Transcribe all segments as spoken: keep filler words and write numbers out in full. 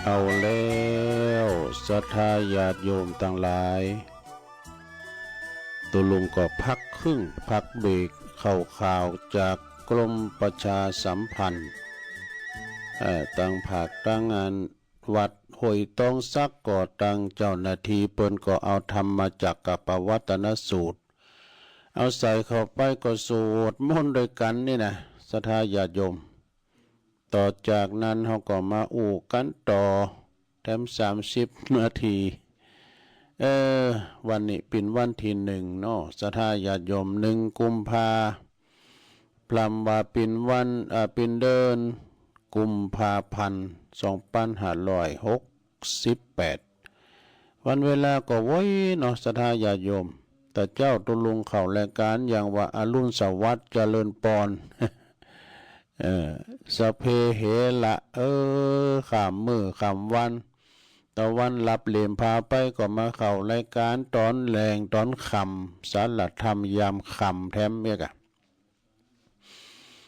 เอาแล้ว ศรัทธาญาติโยมตังหลาย ตุลุงก็พักครึ่ง พักเบรก เข้าข่าวจากกรมประชาสัมพันธ์ เอ่อ ตังภาคตังอัน วัดห้วยตองสักก็ตังเจ้าหน้าที่เปิ้นก็เอาธรรมจักรปวัตตนสูตร เอาใส่เข้าไปก็สวดมนต์ด้วยกันนี่นะ ศรัทธาญาติโยม ต่อจากนั้นเฮาก็มาอู้กันต่อแถมสามสิบนาที เออ วันนี้เป็นวันที่หนึ่งเนาะ ศรัทธาญาติโยม หนึ่งกุมภา พลัมว่าเป็นวัน อ่า เป็นเดือนกุมภาพันธ์ สองปันห้าร้อยหกสิบแปด วันเวลาก็ไวเนาะ ศรัทธาญาติโยม แต่เจ้าตุลุงเข้ารายการอย่างว่าอรุณสวัสดิ์เจริญปอน เออ สัพเพเหระ เออ ข้ามมื้อข้ามวัน ตะวันลับเหล่มพาไปก็มาเข้ารายการตอนแลงตอนค่ำ สาระธรรมยามค่ำแถมเอียกอะ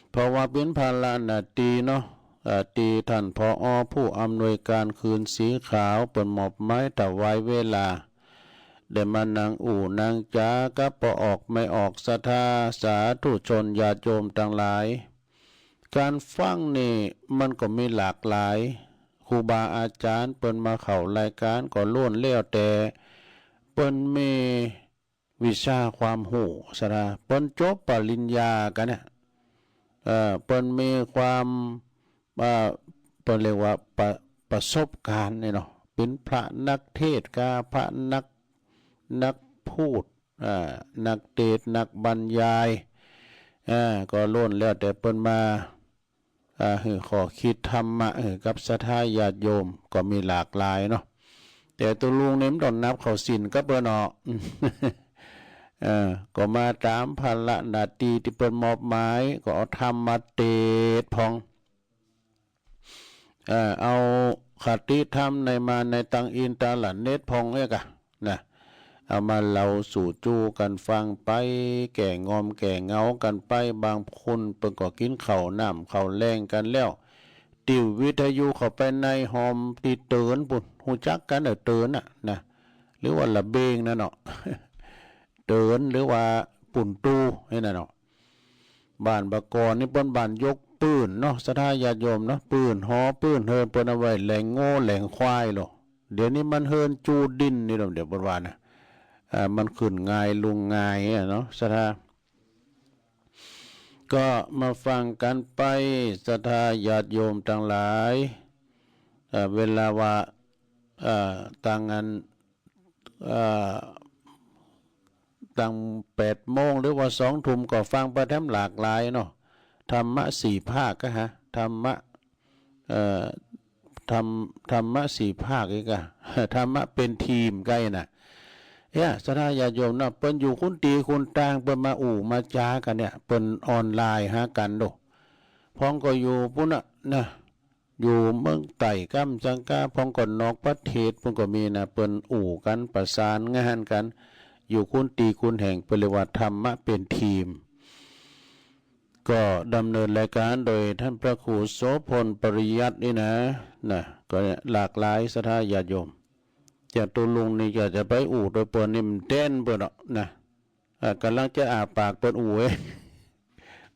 เพราะว่าเป็นภาระหน้าตี้เนาะ เอ่อ ตี้ท่าน ผอ ผู้อำนวยการคืนสีขาว เปิ้นมอบหมายถวายเวลา ได้มานั่งอู้นั่งจ๋ากับป้อออกแม่ออก ศรัทธาสาธุชนญาติโยมตังหลาย การฟังนี่มันก็มีหลากหลาย ครูบาอาจ๋ารย์เปิ้นมาเข้ารายการก็ล้วนแล้วแต่เปิ้นมีวิชาความฮู้ ศรัทธา เปิ้นจบปริญญากั๋นเนี่ย เอ่อ เปิ้นมีความ เอ่อ เปิ้นเรียกว่าประ ประสบการณ์นี่เนาะ เป็นพระนักเทศน์กา พระนัก นักพูด อ่า นักเทศน์ นักบรรยาย อ่า ก็ล้วนแล้วแต่เปิ้นมา อ่า หื้อข้อคิดธรรมะ หื้อกับศรัทธาญาติโยม ก็มีหลากหลายเนาะ แต่ตุลุงนี่มันต้องนับเข้าศีลกับเปิ้นเนาะ เออ ก็มาต๋ามภาระหน้าตี้ตี้เปิ้นมอบหมาย ก็เอาธรรมมาเทศน์พ่อง เอ่อ เอาคติธรรมในมาในตังอินเทอร์เน็ตพ่องเอกอะนะ เอามาเล่าสู่จู้กั๋นฟังไป แก้ง่อมแก้เหงากั๋นไป บางคนเปิ้นก็กิ๋นข้าวน้ำข้าวแลงกั๋นแล้ว ติววิทยุเข้าไปในห้องตี้เตินปู้น ฮู้จักกั๋นเออ เตินน่ะนะ หรือว่าระเบงนั่นเนาะ เติน หรือว่าปูนตู้ ไอ้นั่นเนาะ บ้านบาก่อนนี่เปิ้นบ้านยกปื้นเนาะ ศรัทธาญาติโยมเนาะ ปื้นหอปื้นเฮือนเปิ้นเอาไว้แหล่งงัวแหล่งควายโลด เดี๋ยวนี้มันเฮือนจูดินนี่โลด เดี๋ยวเปิ้นว่านะ อ่า มันขึ้นง่ายลุ่งง่ายอะเนาะ ศรัทธา ก็มาฟังกั๋นไป ศรัทธาญาติโยมตังหลาย เอ่อ เวลาว่า เอ่อ ตังอัน เอ่อ ตังแปดโมงหรือว่าสองทุ่มก็ฟังไปแถมหลากหลายเนาะ ธรรมะสี่ภาคกะฮะ ธรรมะ เอ่อ ธรรม ธรรมะสี่ภาคอีกอะ ธรรมะเป็นทีมไกน่ะ เอ้ย ศรัทธาญาติโยมเนาะ เปิ้นอยู่คนตี้คนตาง เปิ้นมาอู้มาจ๋ากั๋นเนี่ย เปิ้นออนไลน์หากั๋นโลด พ่องก็อยู่ปู้นน่ะนะ อยู่เมืองใต้ก้ำจังก้า พ่องก็นอกประเทศปู้นก็มีนะ เปิ้นอู้กั๋นประสานงานกั๋น อยู่คนตี้คนแห่ง เปิ้นเรียกว่าธรรมะเป็นทีม ก็ดำเนินรายการโดยท่านพระครูโสภณ ปริยัตินี่นะ นะ ก็หลากหลายศรัทธาญาติโยม อย่างตุลุงนี่ก็จะไปอู้โดยเปิ้นนี่มันเด่นเปิ้นเนาะนะ อ่า กำลังจะอ้าปากเปิ้นอู้เอง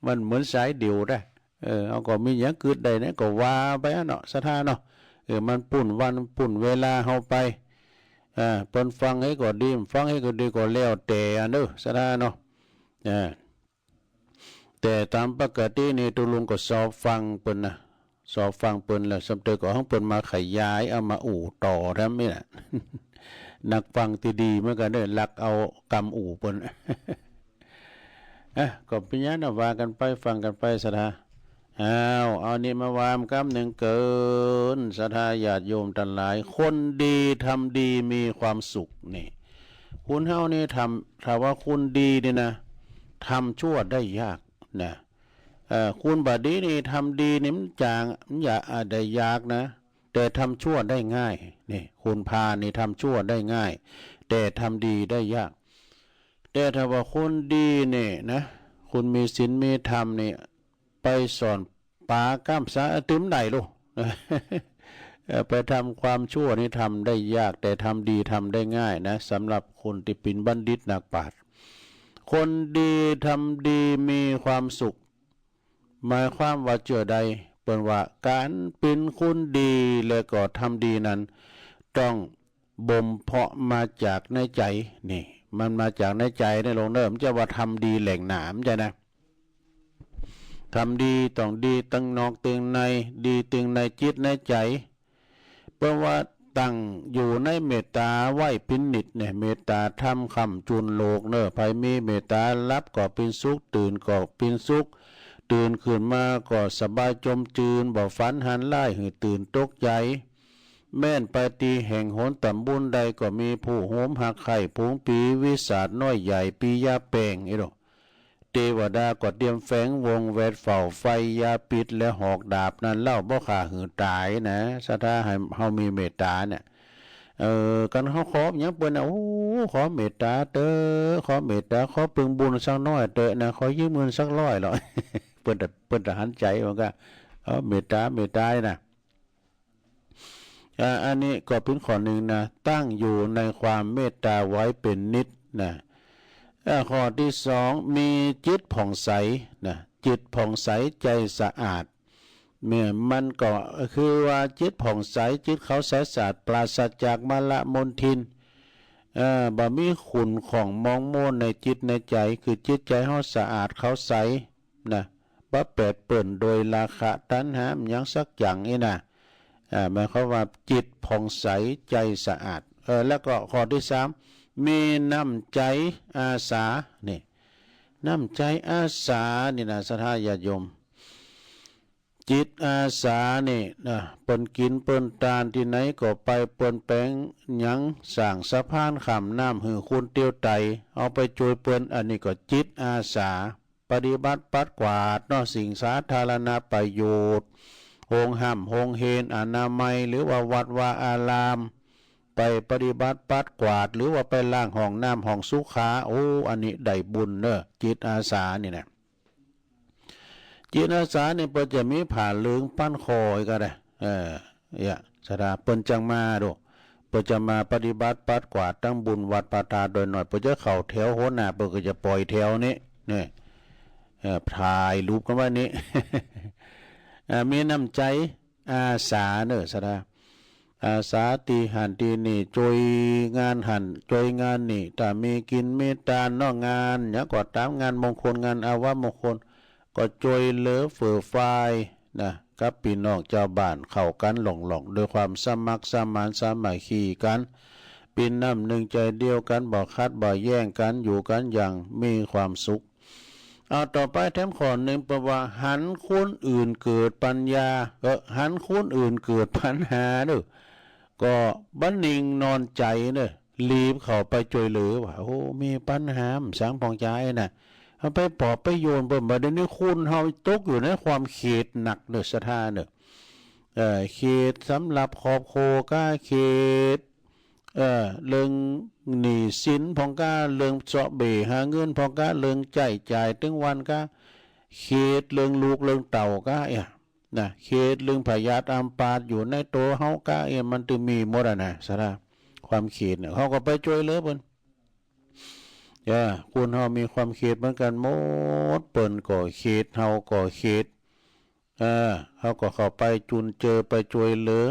มันเหมือนสายเดี่ยวได้ เออ เอาก็มีหยังกึ๊ดได้เนี่ยก็ว่าไปอะเนาะ ศรัทธาเนาะ เออ มันปู้นวันปู้นเวลาเฮาไป อ่า เปิ้นฟังให้ก็ดี ฟังให้ก็ดีก็แล้วแต่อะเนาะ ศรัทธาเนาะ อ่า แต่ต๋ามปกตินี่ตุลุงก็ซอฟังเปิ้นนะ ซอฟังเปิ้นแล้ว ส่ำเติมก็หื้อเปิ้นมาขยายเอามาอู้ต่อแถมนี่แหละ นักฟังตี้ดีเหมือนกั๋นเด้อ ลักเอากำอู้เปิ้น อ่ะ ก็เป๋นหยังนะ ว่ากั๋นไป ฟังกั๋นไป ศรัทธา อ้าว เอานี่มาว่ากั๋นกำนึ่งเกิน ศรัทธาญาติโยมตังหลาย คนดีทำดีมีความสุขนี่ คนเฮานี่ทำ ถ้าว่าคนดีนี่นะ ทำชั่วได้ยากนะ เอ่อ คนบ่ดีนี่ทำดีนี่มันจ๋าง มันอย่า อ่า ได้ยากนะ แต่ทำชั่วได้ง่าย นี่ คนพาลนี่ทำชั่วได้ง่าย แต่ทำดีได้ยาก แต่ถ้าว่าคนดีนี่นะ คนมีศีลมีธรรมนี่ ไปสอนปลาก้ำสาตึมได้ลูก เอ่อ ไปทำความชั่วนี่ทำได้ยาก แต่ทำดีทำได้ง่ายนะ สำหรับคนที่เป็นบัณฑิตนักปราชญ์ คนดีทำดีมีความสุข หมายความว่าเจ้าใด เปิ้นว่าก๋านเป็นคนดีและก็ทำดีนั้น ต้องบ่มเพาะมาจากในใจ นี่ มันมาจากในใจนะโลงเนอะ มันจะว่าทำดีแหล่งหนามใช่นะ ทำดีต้องดีตึงนอกตึงใน ดีตึงในจิตในใจ เปิ้นว่าตั้งอยู่ในเมตตาไว้เป็นนิจเนี่ย เมตตาธรรมค้ำจุนโลกเนอะ ใผมีเมตตาหลับก็เป็นสุข ตื่นก็เป็นสุข ตื่นขึ้นมาก็สบายจมจืน บ่ฝันหันร้ายหือตื่นตกใจ แม้นไปตี้แห่งหนต่ำบุญใดก็มีผู้โหมฮักใคร่ผงปีวิสาทน้อยใหญ่ปียาแปง อีโด เตวดาก็เตรียมแฝงวงแวดเฝ้าไฟยาพิษและหอกดาบนั้นเล่าบ่ฆ่าหือต๋ายนะ ศรัทธาให้เฮามีเมตตาเนี่ย เออ กันเฮาขอหยังเปิ้นนะ โอ้ ขอเมตตาเต๊อะ ขอเมตตา ขอเปิงบุญสักน้อยเต๊อะนะ ขอยืมเงินสักร้อยเถาะ เปิ้นจะ เปิ้นจะหันใจ๋เหมือนกั๋น เออ เมตตา เมตตานะ อ่า อันนี้ก็เป็นข้อหนึ่งนะ ตั้งอยู่ในความเมตตาไว้เป็นนิจนะ อ่า ข้อที่สอง มีจิตผ่องใสนะ จิตผ่องใสใจสะอาด เนี่ย มันก็คือว่าจิตผ่องใส จิตเขาใสสะอาด ปราศจากมลมลทิน เอ่อ บ่มีขุ่นข้องมองมัวในจิตในใจ คือจิตใจเฮาสะอาด เขาใส นะ บ่แปดเปิ้นโดยราคะตัณหาหยังสักอย่างนี่นะ อ่า หมายความว่าจิตผ่องใสใจสะอาด เออ แล้วก็ข้อที่สาม มีน้ำใจอาสา นี่ น้ำใจอาสา นี่นะ ศรัทธาญาติโยม จิตอาสา นี่นะ เปิ้นกินเปิ้นตานตี้ไหนก็ไป เปิ้นแป๋งหยังสร้างสะพานข้ามน้ำหื้อคนเตียวไต เอาไปจ้วยเปิ้น อันนี้ก็จิตอาสา ปฏิบัติปัดกวาดเนาะ สิ่งสาธารณประโยชน์ โฮงฮ่ำโฮงเฮนอนามัย หรือว่าวัดวาอาราม ไปปฏิบัติปัดกวาด หรือว่าไปล้างห้องน้ำห้องสุขา โอ้ อันนี้ได้บุญเนอะ จิตอาสานี่นะ จิตอาสานี่เปิ้นจะมีผ้าเหลืองปันคออีกก็ได้ เออ เนี่ย ศรัทธา เปิ้นจั่งมาดู เปิ้นจะมาปฏิบัติปัดกวาดตั้งบุญวัดพระธาตุดอยน้อย เปิ้นจะเข้าแถวหัวหน้า เปิ้นก็จะปล่อยแถวนี้ เนี่ย เอ่อ ถ่ายรูปกันไว้นี้ อ่า มีน้ำใจอาสาเนอะ ศรัทธา อาสาตี้หั้นตี้นี่ จ้วยงานหั้น จ้วยงานนี่ ถ้ามีกินมีตานเนาะ งานหยังก็ต๋าม งานมงคล งานอาวมงคล ก็จ้วยเหลือเฟือเฟื้อนะ กับปี้น้องจาวบ้านเข้ากั๋นหล่องหล่อง ด้วยความสมัครสมานสามัคคีกั๋น ปี้น้ำนึ่งใจ๋เดียวกั๋น บ่ขัดบ่แย้งกั๋น อยู่กั๋นอย่างมีความสุข เอาต่อไปแถมข้อนึ่ง เปิ้นว่าหันคนอื่นเกิดปัญญา เออ หันคนอื่นเกิดปัญหาเนอะ ก็บ่นิ่งนอนใจ๋เนอะ รีบเข้าไปจ้วยเหลือว่า โอ้ มีปัญหา มันสังผ่องใจ๋นะ เอาไปปลอบไปโยนเปิ้น บ่าเดี๋ยวนี้คนเฮาตกอยู่ในความเขตหนักเนอะ ศรัทธาเนอะ เอ่อ เขตสำหรับครอบครัวก้า เขต เอ่อ เรื่องหนี้สินพ่องก้า เรื่องเซาะเบ้หาเงินพ่องก้า เรื่องใจ๊จ่ายตึงวันก้า เขตเรื่องลูกเรื่องเต้าก้า เอ้ย นะ เขตเรื่องพยาธิอัมพาตอยู่ในตั๋วเฮาก้า เอ้ย มันตึงมีหมดอะนะ ศรัทธา ความเขตเนี่ย เฮาก็ไปจ้วยเหลือเปิ้น เออ คนเฮามีความเขตเหมือนกั๋นหมด เปิ้นก็เขต เฮาก็เขต เออ เฮาก็เข้าไปจุนเจือไปจ้วยเหลือ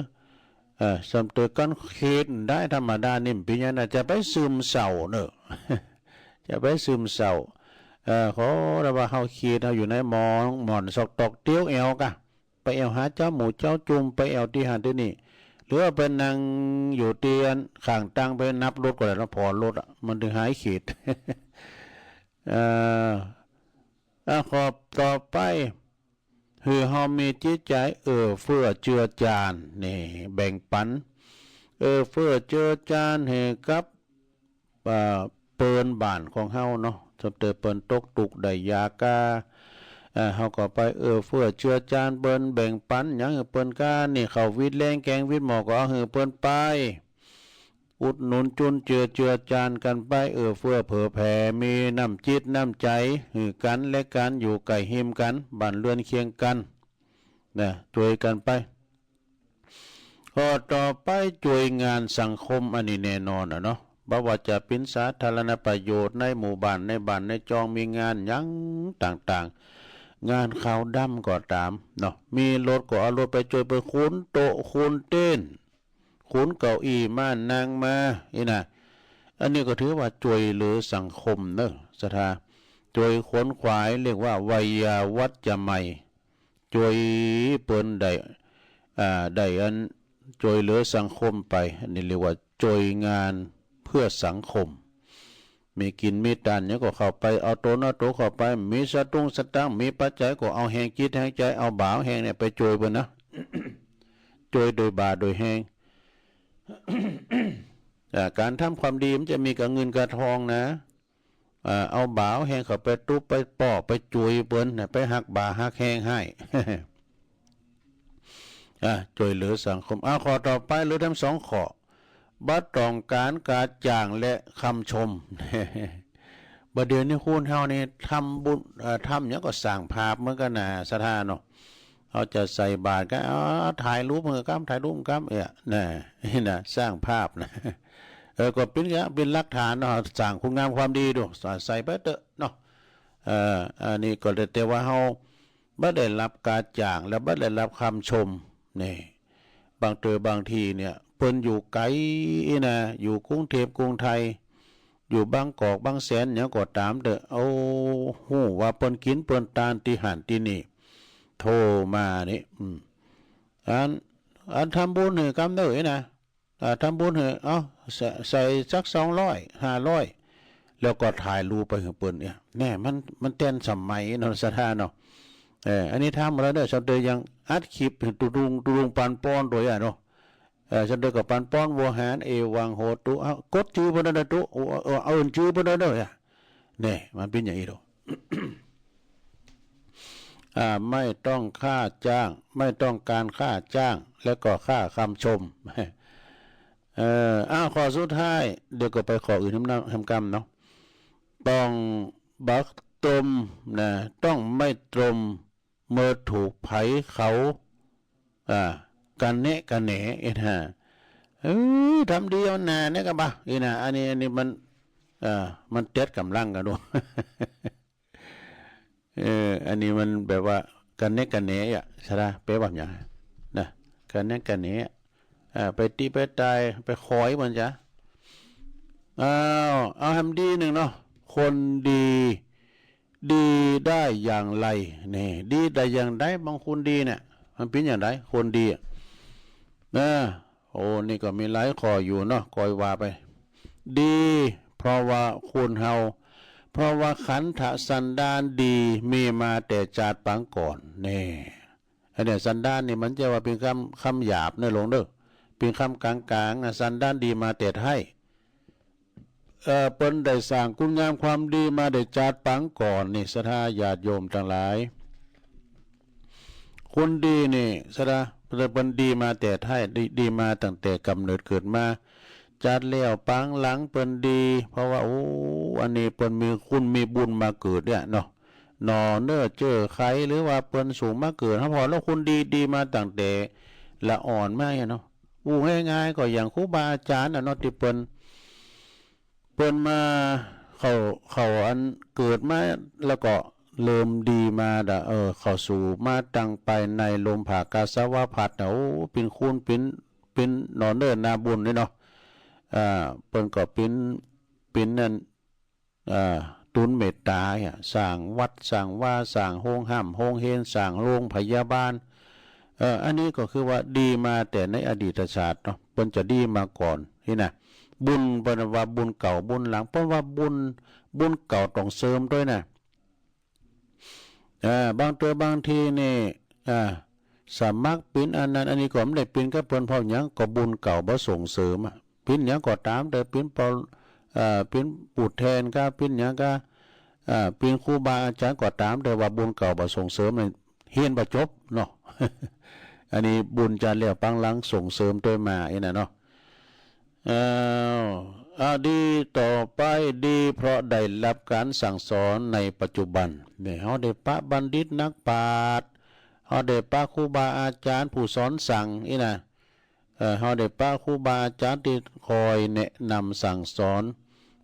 เออ ส่ำเติมกั๋นเขตได้ธรรมดานี่ เปิ้นหยังนะ จะไปซึมเศร้าเนอะ จะไปซึมเศร้า เออ ขอแต่ว่าเฮาเขต เฮาอยู่ในหมองหม่อนซอกตอกเตียวแอ่วก้า ไปแอ่วหาเจ้าหมู่เจ้าจุม ไปแอ่วตี้หั้นตี้นี่ หรือว่าไปนั่งอยู่ตี้อันข้างตัง ไปนับรถก็ได้เนาะ ผ่อรถอะ มันตึงหายเขต เอ่อ อ่ะ ข้อต่อไป หื้อเฮามีจิตใจ๋เอื้อเฟื้อเจือจาน นี่ แบ่งปัน เอื้อเฟื้อเจือจานหื้อกับ อ่า เปิ้นบ้านของเฮาเนาะ ส่ำเติมเปิ้นตกตุ๊กข์ได้ยากก้า อ่า เฮาก็ไปเอื้อเฟื้อเจือจานเปิ้น แบ่งปันหยังหื้อเปิ้นก้า นี่ ข้าวหวีดแลงแกงหวีดหม้อก็เอาหื้อเปิ้นไป อุดหนุนจุนเจือเจือจานกั๋นไป เอื้อเฟื้อเผื่อแผ่ มีน้ำจิตน้ำใจ๋หื้อกั๋นและกั๋น อยู่ใก้ฮิมกั๋น บ้านเรือนเคียงกั๋น นะ จ้วยกั๋นไป ข้อต่อไป ช่วยงานสังคม อันนี้แน่นอนอะเนาะ บ่ว่าจะเป็นสาธารณประโยชน์ในหมู่บ้าน ในบ้านในจอง มีงานหยังต่างๆ งานขาวดำก็ตามเนาะ มีรถก็เอารถไปช่วย ไปขนโต๊ะขนเต็นท์ ขนเก้าอี้ม่านนั่งมา นี่นะ อันนี้ก็ถือว่าช่วยเหลือสังคมเนอะ ศรัทธา ช่วยขนขวาย เรียกว่าไวยาวัจจะไมย ช่วยเปิ้นได้ อ่า ได้อันช่วยเหลือสังคมไป อันนี้เรียกว่าช่วยงานเพื่อสังคม มีกินมีตานหยังก็เข้าไป เอาโตนเอาโตเข้าไป มีสตุ้งสตังค์ มีปัจจัยก็เอาแฮงจิตแฮงใจ เอาบ่าเอาแฮงเนี่ยไปช่วยเปิ้นนะ ช่วยโดยบ่าโดยแฮง อ่า การทำความดีมันจะมีกับเงินกับทองนะ อ่า เอาบ่าเอาแฮงเข้าไปตุ๊บไปป้อไปจุยเปิ้นนะ ไปหักบ่าหักแฮงให้ อ่า ช่วยเหลือสังคม อ่า ข้อต่อไปเหลือแถมสองข้อ บ่ต้องการกาจ้างและคำชม บ่าเดี๋ยวนี้คนเฮานี่ทำบุญ เอ่อ ทำหยังก็สร้างภาพเหมือนกันนะ ศรัทธาเนาะ เขาจะใส่บาตรก็ เอา ถ่ายรูปเฮอกำ ถ่ายรูปกำ เอ้ย นะ นี่นะ สร้างภาพนะ เออ ก็เป็นอย่าง เป็นหลักฐานเนาะ สร้างคุณงามความดีดู ใส่ไปเถอะเนาะ เอ่อ อันนี้ก็แต่ว่าเฮาบ่ได้รับกาจ้าง และบ่ได้รับคำชม นี่ บางเทื่อบางทีเนี่ย เปิ้นอยู่ไกลนะ อยู่กรุงเทพฯ กรุงไทย อยู่บางกอกบางแสนหยังก็ตามเถอะ เอา ฮู้ว่าเปิ้นกินเปิ้นตานตี้หั้นตี้นี่ โทรมานี่ อืม อัน อันทำบุญหื้อกำเด้อนะ อ่า ทำบุญหื้อ เอ้า ใส่ ใส่สักสองร้อย ห้าร้อย แล้วก็ถ่ายรูปไปหื้อเปิ้นเนี่ย แน่ มัน มันทันสมัยเนาะ ศรัทธาเนาะ เออ อันนี้ทำมาแล้วเด้อ สำเร็จยังอัดคลิปตุดุง ตุดุงปันป้อนโดยอะเนาะ เออ สำเร็จก็ปันป้อน โวหาร เอวัง โหตุ เอา กดจื้อเปิ้นเด้อตุ โอ้ เออ เอาเอิ้นจื้อเปิ้นเด้อ เนี่ย มันเป็นอย่างนี้เนาะ อ่า ไม่ต้องค่าจ้าง ไม่ต้องการค่าจ้าง และก็ค่าคำชม เอ่อ อ้าว ข้อสุดท้าย เดี๋ยวก็ไปข้ออื่นทำนำ ทำกำเนาะ ต้องบ่ตรมนะ ต้องไม่ตรมเมื่อถูกใผเขา อ่า กะแนะกะแหน เอ็ดฮะ เออ ทำดีเอาหน้าเนี่ยก็บ่า อีน่ะ อันนี้ อันนี้มัน เอ่อ มันเต็ดกำลังกันดู เออ อันนี้มันแบบว่ากะแนะกะแหนอะ ศรัทธา แปลว่าหยังนะ กะแนะกะแหนอะ อ่า ไปตี้ไปตาย ไปขอยมันจ้ะ อ้าว เอาแหมดีหนึ่งเนาะ คนดี ดีได้อย่างไร นี่ ดีได้อย่างใด บางคนดีเนี่ย มันเป็นอย่างใด คนดีอะ นะ โอ้ นี่ก็มีหลายข้ออยู่เนาะ ค่อยว่าไป ดี เพราะว่าคนเฮา เพราะว่าขันธะสันดานดีมีมาแต่จาติปางก่อน นี่ อันเนี้ยสันดานนี่มันจะว่าเป็นคำ คำหยาบเนอะหลวงเด้อ เป็นคำกลางๆ นะ สันดานดีมาแต่ไท้ เอ่อ เปิ้นได้สร้างคุณงามความดีมาแต่จาติปางก่อนนี่ ศรัทธาญาติโยมทั้งหลาย คนดีนี่ ศรัทธา เปิ้นดีมาแต่ไท้ ดี ดีมาตั้งแต่กำเนิดเกิดมา จาติแล้วปางหลังเปิ้นดี เพราะว่า โอ้ อันนี้เปิ้นมีคุณมีบุญมาเกิดเนี่ยเนาะ หน่อเน่อเจ้อไข หรือว่าเปิ้นสูงมาเกิด เฮาพอแล้วคนดี ดีมาตั้งแต่ละอ่อนมาเนี่ยเนาะ อู้ง่ายๆ ก็อย่างครูบาอาจารย์น่ะเนาะ ตี้เปิ้น เปิ้นมา เขา เขาอันเกิดมา แล้วก็เริ่มดีมาดะ เออ เขาสู่มาตั้งไปในลมผากาสาวพัสน่ะ โอ้ เป็นคุณ เป็น เป็นหน่อเน่อนาบุญเลยเนาะ อ่า เปิ้นก็เป็น เป็นนั่น อ่า ตุนเมตตาอะ สร้างวัด สร้างวา สร้างโฮงฮ่ำ โฮงเฮียน สร้างโรงพยาบาล เอ่อ อันนี้ก็คือว่าดีมาแต่ในอดีตชาติเนาะ เปิ้นจะดีมาก่อน นี่นะ บุญ เปิ้นว่าบุญเก่าบุญหลัง เปิ้นว่าบุญ บุญเก่าต้องเสริมด้วยนะ เอ่อ บางเตื้อบางทีนี่ อ่า สมัครเป็นอันนั้นอันนี้ก็บ่ได้เป็นกับเปิ้น เพราะหยัง ก็บุญเก่าบ่ส่งเสริมอะ เป็นหยังก็ตาม แต่เป็นเป่า เอ่อ เป็นผู้แทนกา เป็นหยังกา เอ่อ เป็นครูบาอาจารย์ก็ตาม แต่ว่าบุญเก่าบ่ส่งเสริมนี่ เฮียนบ่จบเนาะ อันนี้บุญจาติแล้วปางหลังส่งเสริมตวยมา อี้น่ะเนาะ อ้าว อ่า ดีต่อไป ดีเพราะได้รับการสั่งสอนในปัจจุบัน เนี่ย เฮาได้ปะบัณฑิตนักปราชญ์ เฮาได้ปะครูบาอาจารย์ผู้สอนสั่ง อี้น่ะ ออ เฮาได้ปะครูบาอาจารย์ตี้คอยแนะนำสั่งสอน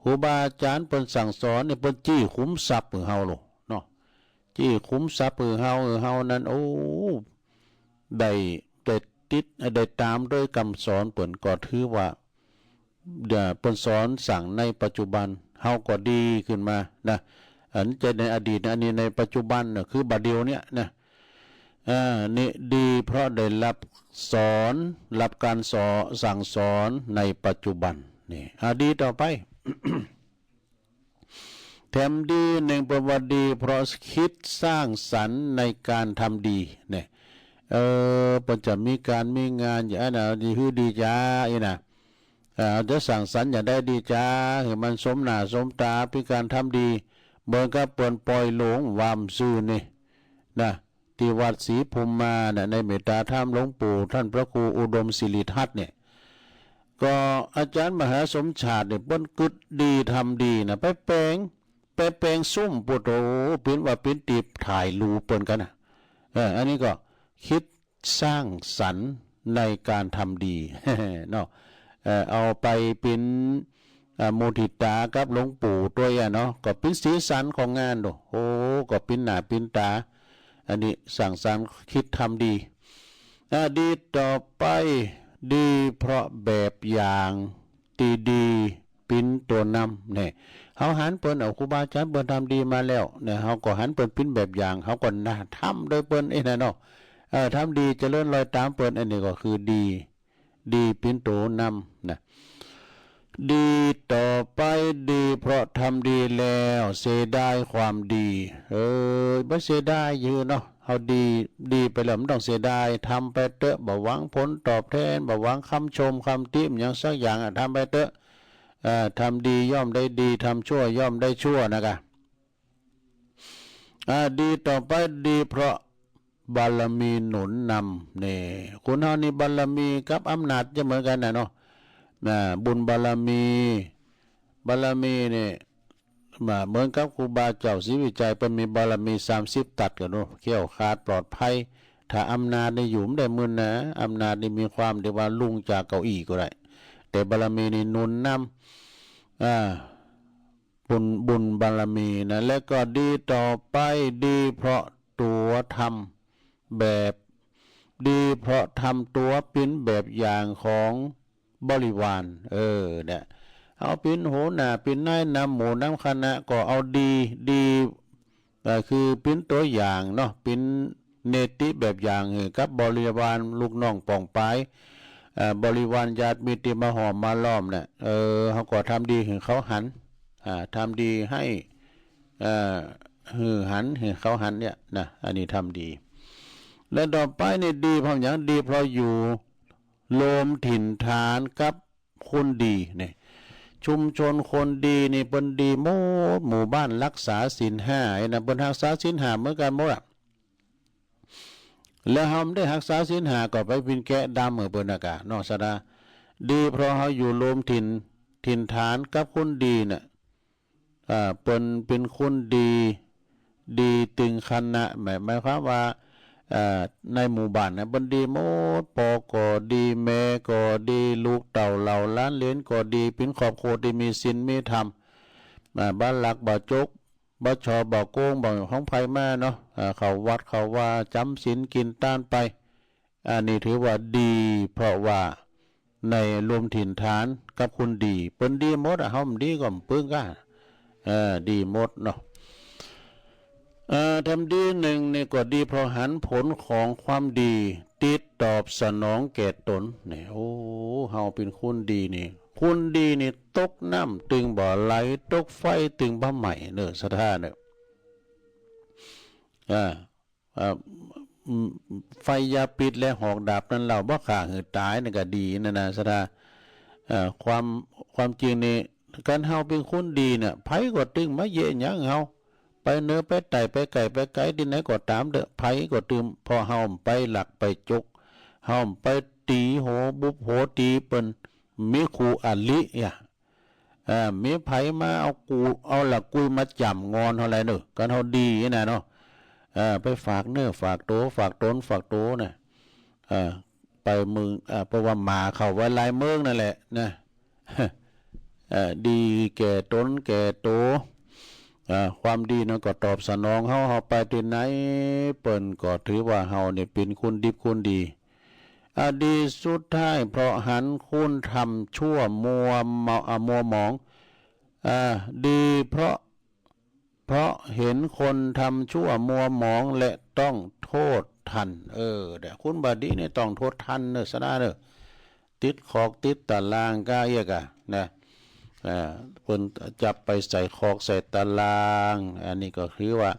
ครูบาอาจารย์เปิ้นสั่งสอนนี่เปิ้นจี้ขุมทรัพย์หื้อเฮาโลดเนาะ จี้ขุมทรัพย์หื้อเฮา หื้อเฮานั้น โอ้ ได้ ได้ติด ได้ตามด้วยกำสอนเปิ้นก็ถือว่า เอ่อ เปิ้นสอนสั่งในปัจจุบัน เฮาก็ดีขึ้นมานะ อันจะในอดีตนะ อันนี้ในปัจจุบันน่ะ คือบัดเดี๋ยวเนี้ยนะ เอ่อ นี่ดีเพราะได้รับสอน รับการสอน สั่งสอนในปัจจุบัน นี่ อ่ะ ดีต่อไป แถมดีหนึ่งเปิ้นว่าดีเพราะคิดสร้างสรรค์ในการทำดีเนี่ย เออ เปิ้นจะมีการมีงานอย่างนั้นนะ ดีคือดีจ้า อีนะ เอ่อ จะสร้างสรรค์อย่างใดดีจ้า หื้อมันสมหน้าสมต๋า เป๋นการทำดี เหมือนกับเปิ้นปล่อยโลงวามซื่อนี่นะ ตี้วัดศรีภูมิมานะ ในเมตตาธรรมหลวงปู่ท่านพระครูอุดมศิริทัตน์เนี่ย ก็อาจารย์มหาสมชาติเนี่ย เปิ้นกึ๊ดดีทำดีนะ ไปแปลง ไปแปลงซุ่ม โอ้โธ่ เป๋นว่าเป๋นตี้ถ่ายรูปเปิ้นกั๋นนะ เออ อันนี้ก็คิดสร้างสรรค์ในการทำดี เนาะ เอ่อ เอาไปเป๋น เอ่อ มุทิตากับหลวงปู่ตวยอะเนาะ ก็เป๋นสีสันของงานโด โอ้ ก็เป๋นหน้าเป๋นต๋า อันนี้สร้างสรรค์คิดทำดี อ่า ดีต่อไป ดีเพราะแบบอย่างตี้ดีเป๋นตั๋วนำเนี่ย เฮาหันเปิ้น เอาครูบาอาจารย์เปิ้นทำดีมาแล้วเนี่ย เฮาก็หันเปิ้นเป๋นแบบอย่าง เฮาก็น่าทำโดยเปิ้นเองนะเนาะ เออ ทำดีเจริญรอยต๋ามเปิ้น อันนี้ก็คือดี ดีเป๋นตั๋วนำนะ ดีต่อไป ดีเพราะทำดีแล้วเสียดายความดี เออ บ่เสียดายอยู่เนาะ เฮาดี ดีไปแล้วบ่ต้องเสียดาย ทำไปเต๊อะ บ่หวังผลตอบแทน บ่หวังคำชมคำติหยังสักอย่างอะ ทำไปเต๊อะ เอ่อ ทำดีย่อมได้ดี ทำชั่วย่อมได้ชั่วนะกะ อ่า ดีต่อไป ดีเพราะบารมีหนุนนำ นี่ คนเฮานี่บารมีกับอำนาจจะเหมือนกั๋นนะเนาะ นะ บุญบารมี บารมีนี่ มาเหมือนกับครูบาเจ้าศรีวิชัย เปิ้นมีบารมีสามสิบตัดกั๋นเนาะ แคล้วคลาดปลอดภัย ถ้าอำนาจนี่อยู่บ่ได้มื้นนะ อำนาจนี่มีความที่ว่าลุงจากเก้าอี้ก็ได้ แต่บารมีนี่หนุนนำ อ่า บุญ บุญบารมีนะ และก็ดีต่อไป ดีเพราะตั๋วทำแบบ ดีเพราะทำตั๋วเป๋นแบบอย่างของบริวาร เออ เนี่ย เฮาเป๋นหัวหน้า เป๋นนายนำหมู่นำคณะ ก็เอาดี ดี เอ่อ คือเป๋นตั๋วอย่างเนาะ เป๋นเนติแบบอย่างหื้อกับบริวารลูกน้องป้องปาย เอ่อ บริวารญาติมิตรตี้มาห้อมมาล้อมเนี่ย เออ เฮาก็ทำดีหื้อเขาหัน อ่า ทำดีให้ เอ่อ หื้อหัน หื้อเขาหันเนี่ยนะ อันนี้ทำดี และต่อไปนี่ดีเพราะหยัง ดีเพราะอยู่รวมถิ่นฐานกับคนดีเนี่ย ชุมชนคนดีนี่เปิ้นดีหมด หมู่บ้านรักษาศีลห้าไอ้นะ เปิ้นรักษาศีลห้าเหมือนกั๋นหมดอะ แล้วเฮาบ่ได้รักษาศีลห้าก็ไปเป๋นแกะดำหื้อเปิ้นนะกะเนาะ ศรัทธา ดีเพราะเฮาอยู่รวมถิ่น ถิ่นฐานกับคนดีน่ะ อ่า เปิ้นเป๋นคนดี ดีตึงคณะ หมาย หมายความว่า เอ่อ ในหมู่บ้านนะ เปิ้นดีหมด ป้อก็ดี แม่ก็ดี ลูกเต้าเหล่าหลานเหลนก็ดี เป๋นครอบครัวตี้มีศีลมีธรรม อ่า บ่ลักบ่จก บ่ฉ้อบ่โกง บ่ของไผมาเนาะ อ่า เข้าวัดเข้าวา จ๋ำศีลกิ๋นตานไป อันนี้ถือว่าดี เพราะว่าในรวมถิ่นฐานกับคนดี เปิ้นดีหมดอะ เฮาบ่ดีก็บ่ปึงกั๋น เออ ดีหมดเนาะ เอ่อ ทำดีหนึ่งนี่ก็ดีเพราะหันผลของความดี ติดตอบสนองแก่ตนนี่ โอ้ เฮาเป๋นคนดีนี่ คนดีนี่ตกน้ำตึงบ่ไหล ตกไฟตึงบ่ไหม้เนาะ ศรัทธาเนาะ อ่า อ่า อืม ไฟยาพิษและหอกดาบนั้นเล่าบ่ฆ่าหื้อต๋ายนี่ก็ดีนั่นนะ ศรัทธา เอ่อ ความ ความจริงนี่ คันเฮาเป๋นคนดีเนี่ย ไผก็ตึงมาเยียะหยังเฮา ไปเหนือไปใต้ ไปใก้ไปไกลตี้ไหนก็ต๋ามเต๊อะ ไผก็ตึง เพราะเฮาบ่ไปลักไปจก เฮาบ่ไปตี๋หัวบุบหัวตี๋เปิ้น มีคู่อริอะ เอ่อ มีไผมาเอากู เอาละกุยมาจ๋ำงอนเฮาแลเนาะ คันเฮาดีนะเนาะ เอ่อ ไปฝากเนื้อฝากตั๋ว ฝากตนฝากตั๋วน่ะ เอ่อ ไผ ไปเมือง เอ่อ เพราะว่าหมาเข้าไว้หลายเมืองนั่นแหละนะ เอ่อ ดีแก่ตนแก่ตัว เอ่อ ความดีนั้นก็ตอบสนองเฮา เฮาไปตี้ไหน เปิ้นก็ถือว่าเฮานี่เป็นคนดิบคนดี อ่า ดีสุดท้าย เพราะหันคนทำชั่วมัวเมา อ่า มัวหมอง อ่า ดีเพราะ เพราะเห็นคนทำชั่วมัวหมองและต้องโทษทัน เออ เดี๋ยวคนบ่ดีนี่ต้องโทษทันเนอะ สะดาเนอะ ติดคอกติดตารางก้าเอี้ยกะนะ อ่า เปิ้นจับไปใส่คอกใส่ตาราง อันนี้ก็คือว่า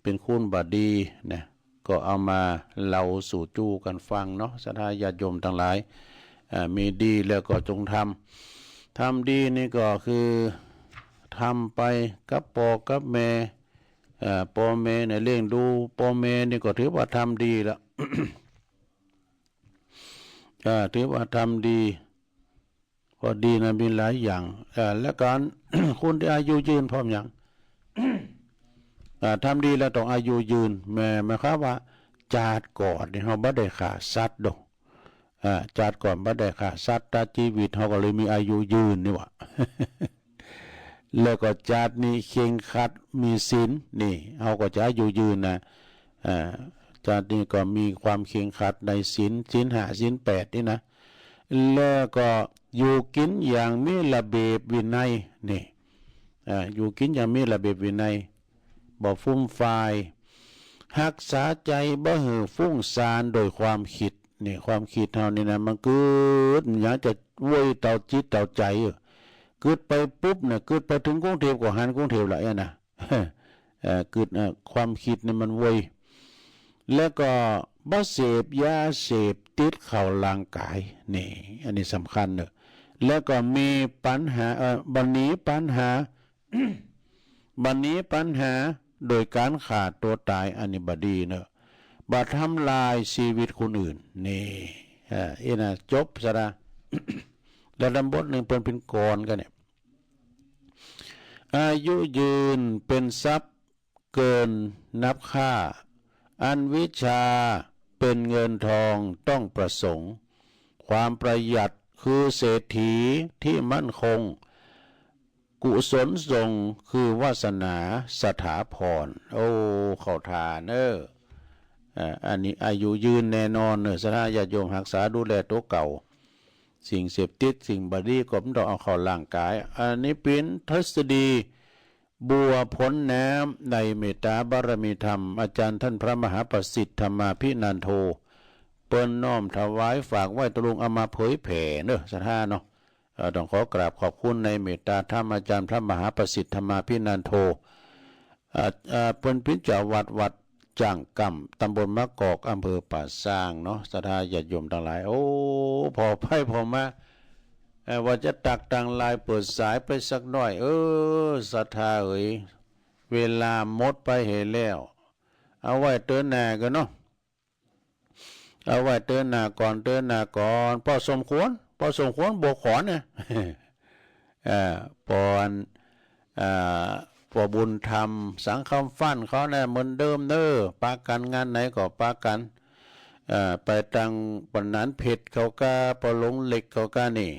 เป็นคนบ่ดีนะ ก็เอามาเล่าสู่จู้กันฟังเนาะ ศรัทธาญาติโยมทั้งหลาย อ่า มีดีแล้วก็จงทำ ทำดีนี่ก็คือทำไปกับพ่อกับแม่ อ่า พ่อแม่เนี่ยเลี้ยงดู พ่อแม่นี่ก็ถือว่าทำดีละ อ่า ถือว่าทำดี ก็ดีนะ มีหลายอย่าง อ่า และการ คนที่อายุยืนพร้อมอย่าง อ่า ทำดีแล้วต้องอายุยืน แม่ หมายความว่า จาติก่อนนี่เฮาบ่ได้ฆ่าสัตว์ดอก อ่า จาติก่อนบ่ได้ฆ่าสัตว์ ตัดชีวิต เฮาก็เลยมีอายุยืนนี่หว่า แล้วก็จาตินี้เคร่งครัด มีศีล นี่ เฮาก็จะอายุยืนนะ อ่า จาตินี้ก็มีความเคร่งครัดในศีล ศีลห้า ศีลแปด นี่นะ แล้วก็อยู่กินอย่างมีระเบียบวินัย นี่ อ่า อยู่กินอย่างมีระเบียบวินัย บ่ฟุ่มฟาย รักษาใจบ่หื้อฟุ้งซ่านโดยความคิด นี่ ความคิดเฮานี่นะ มันกึ๊ด มันอยากจะโวยเต่าจิตเต่าใจ เออ กึ๊ดไปปุ๊บเนี่ย กึ๊ดไปถึงกรุงเทพฯก็หันกรุงเทพฯละเนี่ยนะ เอ่อ กึ๊ด เอ่อ ความคิดเนี่ยมันไว แล้วก็บ่เสพยาเสพติดเข้าร่างกาย นี่ อันนี้สำคัญเนอะ แล้วก็มีปัญหา เอ่อ บ่หนีปัญหา บ่หนีปัญหาโดยการฆ่าตัวตาย อันนี้บ่ดีเนอะ บ่ทำลายชีวิตคนอื่น นี่ เอ่อ อี้นะ จบซะนะ แล้วนำบทหนึ่งเปิ้นเป็นกลอนกันเนี่ย อายุยืนเป็นทรัพย์เกินนับค่า อันวิชาเป็นเงินทองต้องประสงค์ ความประหยัดคือเศรษฐีที่มั่นคง กุศลส่งคือวาสนาสถาพร โอ้ เข้าท่าเนอะ อ่า อันนี้อายุยืนแน่นอนเนอะ ศรัทธาญาติโยมรักษาดูแลตัวเก่า สิ่งเสพติด สิ่งบ่ดีก็บ่ต้องเอาเข้าร่างกาย อันนี้เป็นทฤษฎีบัวพ้นน้ำในเมตตาบารมีธรรม อาจารย์ท่านพระมหาประสิทธิ์ธรรมาภินันโท เปิ้นน้อมถวายฝากไว้ตะลุงเอามาเผยแผ่เนอะ ศรัทธาเนาะ เอ่อ ต้องขอกราบขอบคุณในเมตตาธรรมอาจารย์พระมหาประสิทธิ์ธรรมาภินันโท อ่า อ่า เปิ้นเป็นเจ้าวัดวัดจ่างกำ ตำบลมะกอก อำเภอป่าซางเนาะ ศรัทธาญาติโยมทั้งหลาย โอ้ พอไปพอมา เอ่อ ว่าจะตักตังลายเปิดสายไปสักหน่อย เออ ศรัทธาเอ๋ย เวลาหมดไปเหยแล้ว เอาไว้เตื้อหน้าก่อนเนาะ เอาไว้เตื้อหน้าก่อน เตื้อหน้าก่อน พอสมควร พอสมควร บ่ขอนะ เอ่อ ปอน เอ่อ ปอบุญธรรม สังคำฟั่นเขานะ เหมือนเดิมเนอะ ปะกันงานไหนก็ปะกัน เอ่อ ไปตังปอนหนานเพชรเขาก้า ปอหลงเหล็กเขาก้านี่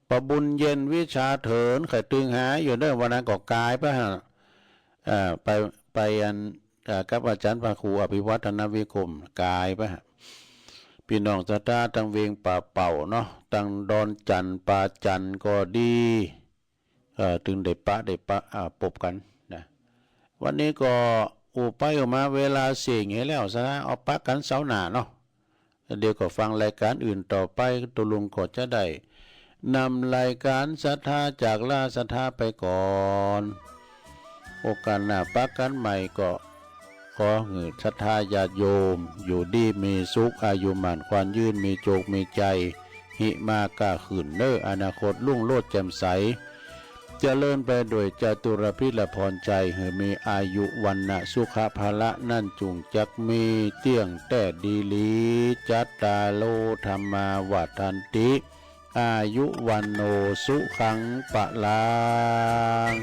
ปอบุญเย็นวิชาเถิน ใครตึงหาอยู่เนอะ วันนั้นก็กายไปฮะ เอ่อ ไป ไปอัน เอ่อ กับอาจารย์พระครูอภิวัฒนวิคม กายไปฮะ พี่น้องศรัทธาตังเวียงป่าเป่าเนาะ ตังดอนจันทน์ป่าจันทน์ก็ดี เอ่อ ตึงได้ปะ ได้ปะ อ่า ปบกันนะ วันนี้ก็อู้ไปอู้มาเวลาเสี่ยงเหยแล้ว ศรัทธา เอาปะกันเสาร์หน้าเนาะ เดี๋ยวก็ฟังรายการอื่นต่อไป ตกลงก็จะได้นำรายการศรัทธาจากลาศรัทธาไปก่อน โอกาสหน้าปะกันใหม่ก็ขอหื้อศรัทธาญาติโยม อยู่ดีมีสุข อายุหมั้นขวัญยืน มีโจคมีชัย หิมาก้าขึ้นเนอ อนาคตรุ่งโรจน์แจ่มใส เจริญไปด้วยจตุรพิธพรชัย หื้อมีอายุวรรณะสุขะพละ นั้นจุ่งจักมีเตี้ยงแต๊ดีหลี จัตตาโร ธัมมา วัฑฒันติ อายุ วัณโณ สุขัง พะลัง